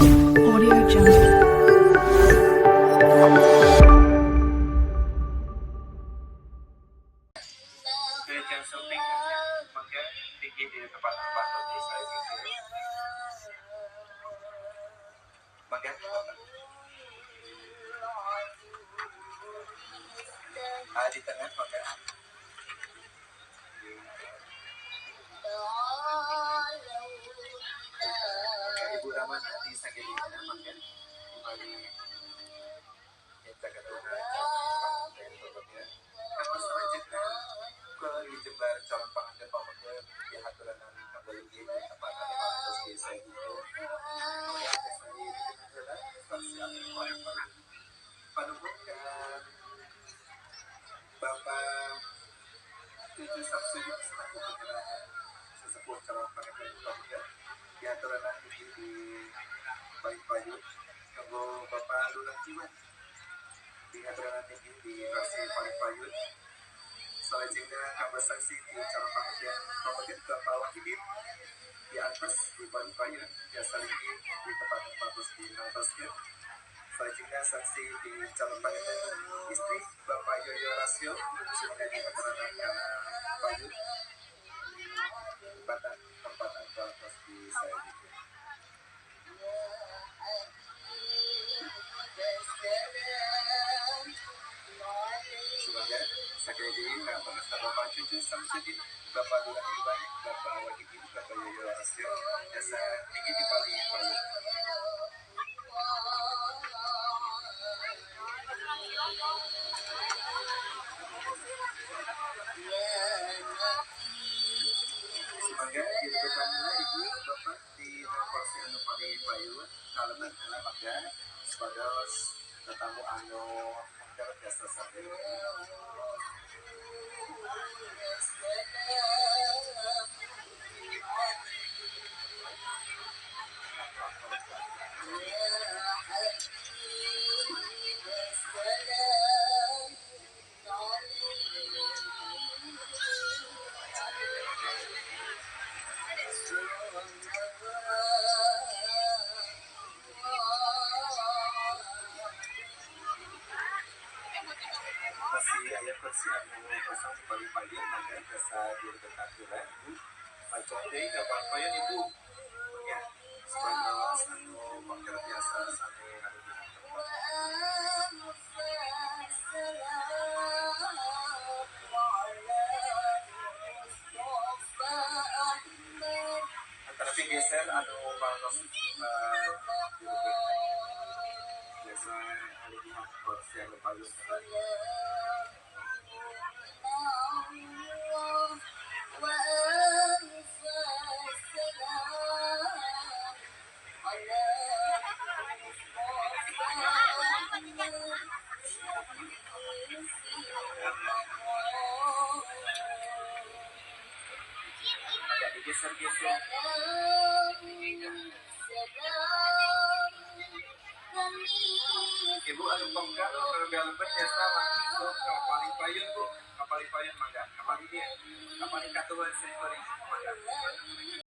Audio Jungle. Wilujeng sumping, mangga linggih di tempat-tempat di saya gitu. Mangga, Bapak. Ah, di tengah, mangga. Ibu Ramana di Sanggeliana, mangga. Di Bali kanggo selanjutnya ke jembar calon panganten pameget dihaturanan kanggo linggih di tempat anu parantos di gitu. Saksi anu paling panuhun ka Bapak Cucu Samsudin selaku penyerahan sesepuh calon panganten pameget dihaturanan linggih di paling payun. Kanggo Bapak Lurah Jiwan dihaturanan linggih di fraksi paling payun. Selanjutnya kanggo saksi di calon panganten pameget Bapak Wahidin di atas di paling payun biasa linggih di tempat parantos di nangtoskeun. Selanjutnya saksi di calon panganten istri Bapak Yoyo Rasyo sebagai dihaturanan kana payun tempat tempat parantos di saya gitu. Semoga sekali lagi pengesta Bapak Cucu Samsudin, Bapak Lurah Iwan, Bapak Wahidin, Bapak Yoyo Rasyo jasa tinggi di paling payun. Semoga dilakukan ibu bapak di kursi anu paling payun kaleban heula, mangga supados tetamu anu mangga biasa sampai. Masih aya kursi anu kosong di paling payun, mangga biasa direbetan heula ibu. Maca deui ka paling payun, ibu ya, supados anu mangga biasa sami anu di tempat. Antara geser anu parantos direbet biasa anu di kursi anu payun. Agak digeser-geser. Ibu anu pengkal kalau lebet biasa masuk ke paling payun, Bu, ke paling payun, mangga, ke paling dia, ke paling katuan saya mangga.